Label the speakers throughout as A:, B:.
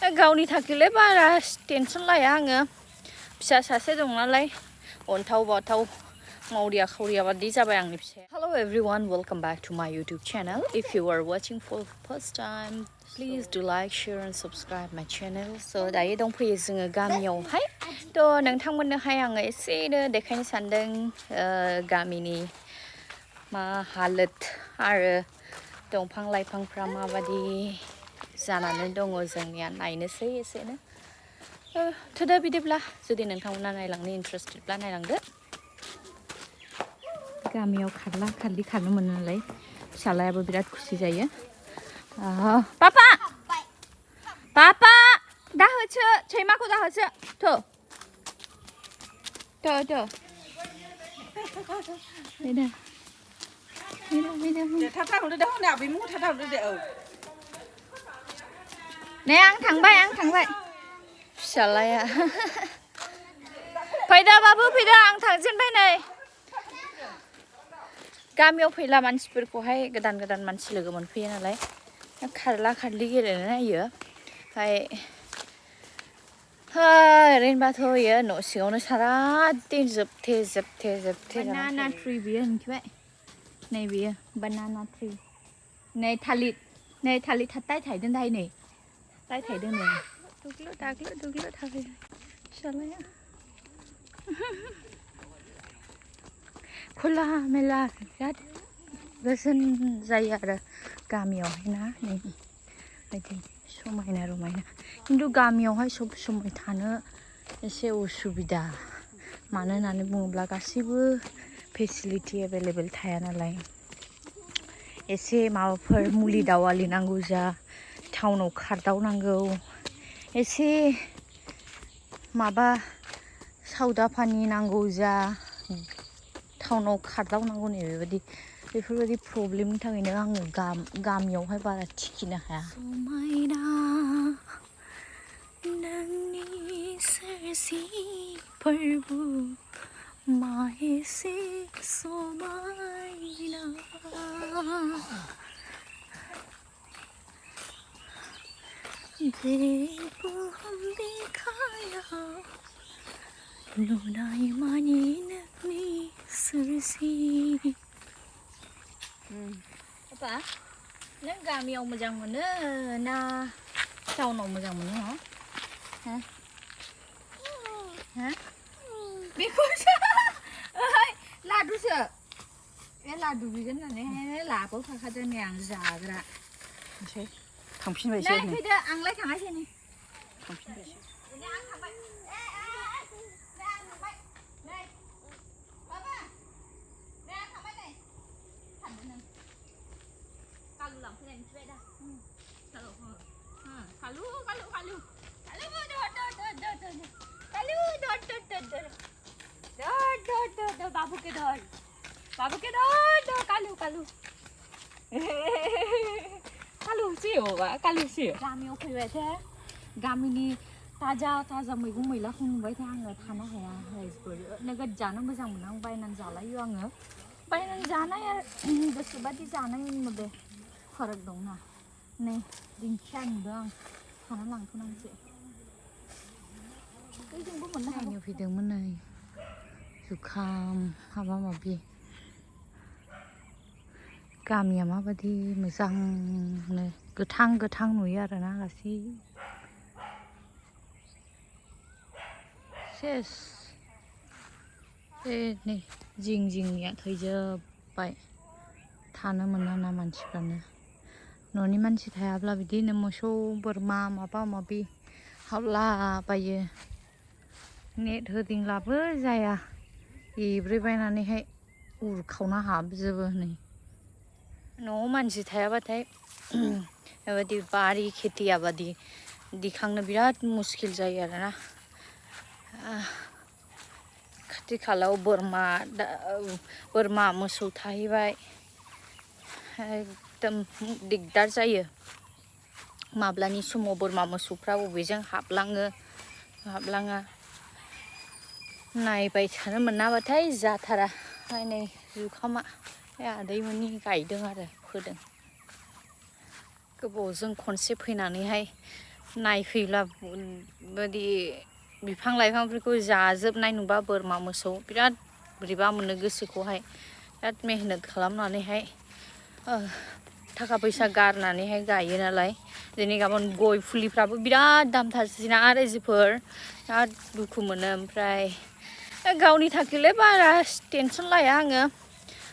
A: गावनि थाखायलाय बारा टेनसन लाया आङो फिसा सासे दं नालाय अन्थाव बाथाव मावरिया खावरिया बादि जाबाय आंनि फिसाया Hello everyone, welcome back to my YouTube channel. If you are watching for the first time, please do like, share and subscribe my channel. So दायो दंफैयो जोङो गामियावहाय थ' नोंथांमोननोहाय आङो एसेनो देखायनो सानदों गामिनि मा हालोद आरो दंफां लाइफांफ्रा माबादि जानानै दङ जोंनिया नायनोसै एसेनो थोदो बिदिब्ला जुदि नोंथांमोना नायलांनो इन्ट्रेस्टेडब्ला नायलांदो गामियाव खारला खारलि खारनो मोनो नालाय फिसालायाबो बिराद खुसि जायो पापा पापा दाहोसो सैमाखौ दाहोसो थ' नै आं थांबाय फिसालाया फैदो बाबु फैदो आं थांजेनबाय नै गामियाव फैला मानसिफोरखौहाय गोदान मानसि लोगो मोनफैयो नालाय खारला खारलि गेलेनो नायो ओमफ्राय ओरैनोबाथ' इयो न' सिङावनो सारा दिन जोबथे बानाना ट्रि बियो मिथिबाय नै बियो बानाना ट्रि नै थालिर थाइ थाइदों दाय नै थाइ थाइदों नै दुग्लु थाफैदों फिसालाया खुला मेला बिराद गोजोन जायो आरो गामियावहाय ना नै बायदि समायना रमायना खिन्थु गामियावहाय सब समय थानो एसे उसुबिदा मानो होननानै बुङोब्ला गासैबो फेसिलिटि एभेलेबेल थाया नालाय एसे माबाफोर मुलि दावालि नांगौ जा टाउनाव खारदावनांगौ एसे माबा सौदा पानि नांगौ जा टाउनाव खारदावनांगौ नै बेफोरबायदि प्रब्लेमनि थाखायनो आङो गामियावहाय बारा थिखिनो हाया समायना नोंनि सोरजिफोरबो मा एसे समायना बे बुहुम बिखायाव नुनाय मानि नोंनि सोरजि पापा नों गामियाव मोजां मोनो ना टाउनाव मोजां मोनो हा बेखौसो ओइ लादुसो बे लादु बिगोन होननानै लाबोफाखादों नै आं जाग्रा थांफिनबायसो नै फैदो आंलाय थाङासै नै थांफिनबायसो आं थांबाय बाबू के दो कालू गामियाव फैबायथे गामिनि ताजा मैगं मैलाखौ नुबायथे आङो थानो हाया नोगोद जानो मोजां मोनो आं बायनानै जालायो आङो बायनानै जानाय आरो गोसोबादि जानाय नुदों फाराग दंना नै दिंखिया नुदों आं खाना लांथ'नांसै बैजोंबो मोननो हायो फैदोंमोन नै जुखाम माबा माबि गामिया माबादि मोजांनो गोथां नुयो आरोना गासै सेस नै जिंनिया थैजोब्बाय थानो मोना ना मानसिफ्रानो न'नि मानसि थायाब्ला बिदिनो मोसौ बोरमा माबा माबि हाबलाबायो नेट होदिंलाबो जाया एब्रेबायनानैहाय उरखावना हाबजोबो नै न'आव मानसि थायाबाथाय बेबायदि बारि खेथि आबादि दिखांनो बिराद मुस्किल जायो आरोना खाथि खालायाव बोरमा मोसौ थाहैबाय एकदम दिगदार जायो माब्लानि समाव बोरमा मोसौफ्रा बबेजों हाबलाङा नायबाय थानो मोनाबाथाय जाथारा नै जुखामा आदैमोननि गायदों आरो फोदों गोबावजों खनसे फैनानैहाय नायफैब्ला बेबायदि बिफां लाइफांफोरखौ जाजोबनाय नुबा बोरमा मोसौ बिराद बोरैबा मोनो गोसोखौहाय बिराद मेहनत खालामनानैहाय थाखा फैसा गारनानैहाय गायो नालाय दिनै गाबोन गय फुलिफ्राबो बिराद दाम थारसैना रायजोफोर बिराद दुखु मोनो ओमफ्राय गावनि थाखायलाय बारा टेनसन लाया आङो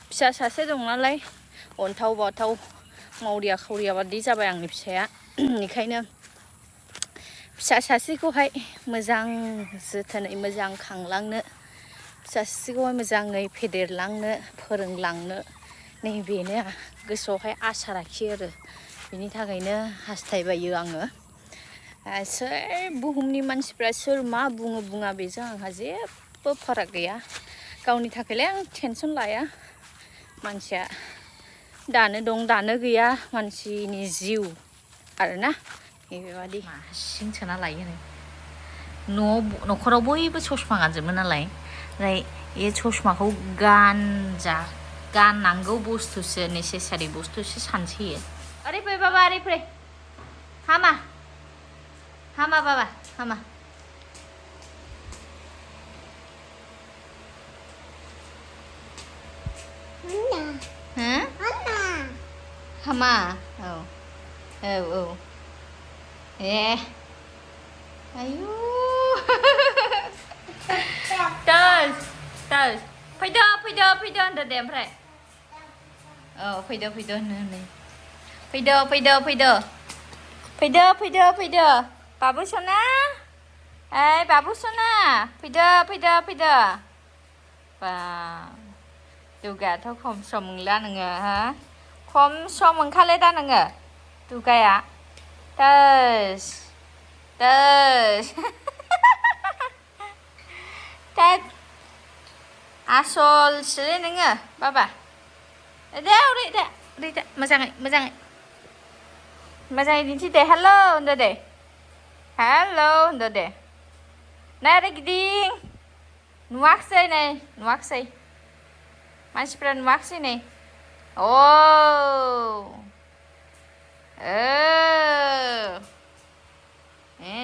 A: फिसा सासे दं नालाय अन्थाव बाथाव मावरिया खावरिया बादि जाबाय आंनि फिसाया बेनिखायनो फिसा सासेखौहाय मोजां जोथोनै मोजां खांलांनो फिसा सासेखौहाय मोजाङै फेदेरलांनो फोरोंलांनो नैबेनो गोसोआवहाय आसा लाखियो आरो बिनि थाखायनो हास्थायबायो आङो सोर बुहुमनि मानसिफ्रा सोर मा बुङो बुङा बेजों आंहा जेबो फाराग गैया गावनि थाखायलाय आं टेनसन लाया मानसिया दानो दं दानो गैया मानसिनि जिउ आरोना बेबादि हारसिं सोना लायो न'खराव बयबो ससमा गानजोबो नालाय ओमफ्राय बे ससमाखौ गाननांगौ बुस्थुसो नेसेसारि बुस्थुसो सानसैयो ओरै फै बाबा ओरै फै हामा बाबा हामा हामा औ ए आयु फैदो होनदो दे ओमफ्राय औ फैदो होनो फैदो बाबु सना ओइ बाबु सना फैदो बा दुगायाथ' खम सम नंला नोङो हा खम सम ओंखारले दा नोङो दुगाया दोस आसलसोलै नोङो बाबा दे ओरै दे मोजाङै दिन्थि दे हेल' होनदो दे हेल' होनदो दे नै ओरै गिदिं नुवाखसै मानसिफ्रा नुवाखसै नै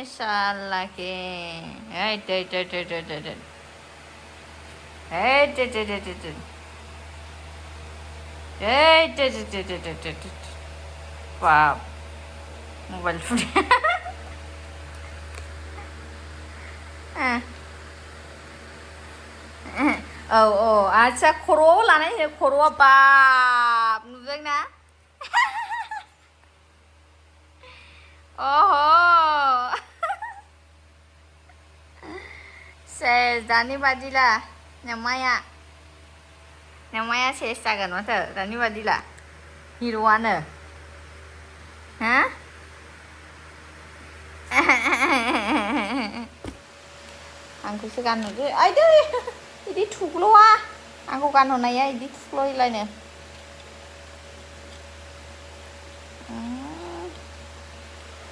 A: साला के बाप मबाइल फुरि औ आच्छा खर'आव लानाय खर'आ बाप नुदोंना सेस दानि बादिला नोमाया सेस जागोन माथो दानि बादिला हिर'आनो हा आंखौसो गानहोदो आयदै बिदि थुग्ल'आ आंखौ गानहरनाया बिदि थुग्ल'योलायनो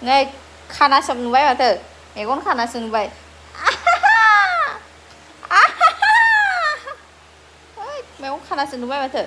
A: नै खानासो नुबाय माथो मेगन खानासो नुबाय मेगन खानासो नुबाय माथो